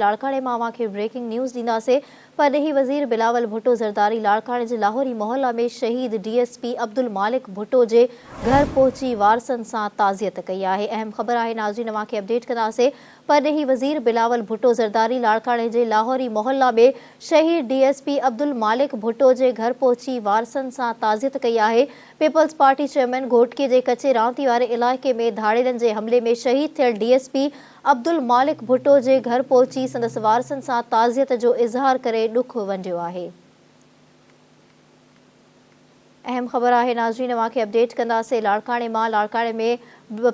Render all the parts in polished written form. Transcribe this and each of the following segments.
لاڙڪاڻي مان اوهان کي بريڪنگ نيوز ڏينداسين، پرڏيهي وزير بلاول ڀٽو زرداري لاڙڪاڻي جي لاهوري محلا ۾ شهيد D S P Abdul Malik Bhutto جي گهر پهچي وارثن سان تعزيت ڪئي آهي. اهم خبر آهي ناظرين اوهان کي اپڊيٽ ڪنداسين، پرڏيهي وزير بلاول ڀٽو زرداري لاڙڪاڻي جي لاهوري محلا ۾ شهيد D S P Abdul Malik Bhutto جي گهر پهچي وارثن سان تعزيت ڪئي آهي، پيپلز پارٽي چيئرمين گهوٽڪي جي ڪچي رانتي واري علائقي ۾ ڌاڙيلن جي حملي ۾ شهيد ٿيل D S P Abdul Malik Bhutto جي گهر پهچي سندس وارثن سان تعزيت جو اظهار ڪري ڏک ونڊيو آهي. اهم خبر آهي ناظرين اوهان کي اپڊيٽ ڪنداسين لاڙڪاڻي مان لاڙڪاڻي ۾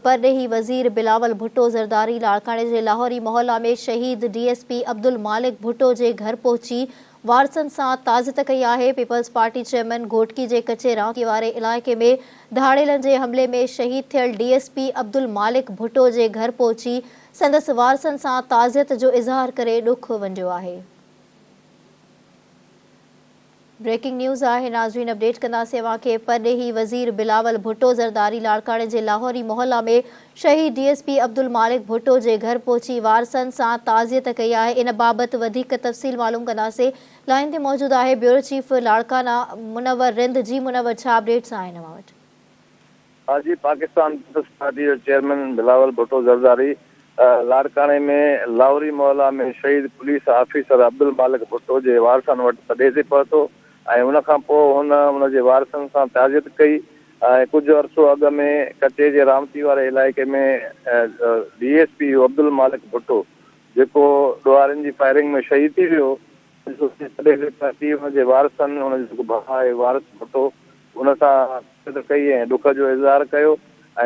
پرڏيهي وزير بلاول ڀٽو زرداري لاڙڪاڻي جي لاهوري محلا ۾ شهيد D S P Abdul Malik Bhutto جي گهر پهچي وارثن سان تعزيت ڪئي آهي، پيپلز پارٽي چيئرمين گهوٽڪي جي ڪچي رانڪي واري علائقي ۾ ڌاڙيلن جي حملي ۾ شهيد ٿيل D S P Abdul Malik Bhutto جي گهر پهچي سندس وارثن سان تعزيت جو اظهار ڪري ڏک ونڊيو آهي. بريڪنگ نيوز آهي ناظرين اپڊيٽ ڪنداسين اوهان کي پرڏيهي وزير بلاول ڀٽو زرداري لاڙڪاڻي جي لاهوري محلا ۾ شهيد D S P Abdul Malik Bhutto جي گهر پهچي وارثن سان تعزيت ڪئي آهي ان بابت وڌيڪ تفصيل معلوم ڪنداسين لائين تي موجود آهي بيورو چيف لاڙڪانا منور رند جي منور ڇا اپڊيٽس آهن اوهان وٽ. ها جي پاڪستان پيپلز پارٽي جو چيئرمين بلاول ڀٽو زرداري لاڙڪاڻي ۾ لاهوري محلا ۾ شهيد پوليس آفيسر عبدالمالڪ ڀٽو جي وارثن وٽ تڏي تي پهتو ۽ ان کان پوء هن ان جي وارثن سان تعزيت ڪئي ۽ ڪجهه عرصو اڳ ۾ ڪچي جي رامتي واري علائقي ۾ D S P Abdul Malik Bhutto جيڪو ڏوهارين جي فائرنگ ۾ شهيد ٿي ويو تڏي تي پهتي ان جي وارثن ان جو جيڪو ڀاء آهي وارث ڀٽو ان سان تعزيت ڪئي ۽ ڏک جو اظهار ڪيو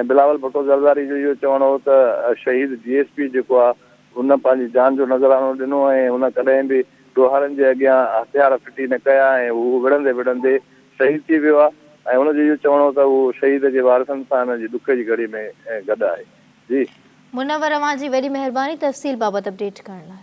۽ بلاول ڀٽو زرداري جو اهو چوڻ هو ته شهيد ڊي ايس پي جيڪو آهي ان پنهنجي جان جو نذرانو ڏنو ۽ هن ڪڏهن به ڏوهارين جي اڳيان هٿيار ڦٽي نه ڪيا ۽ هو وڙهندي وڙهندي شهيد ٿي ويو آهي ۽ هن جو اهو چوڻ هو ته هو شهيد جي وارثن سان هن جي ڏک جي گهڙي ۾ گڏ آهي. جي. منور اوهان جي وڏي مهرباني تفصيل بابت اپڊيٽ ڪرڻ لاء.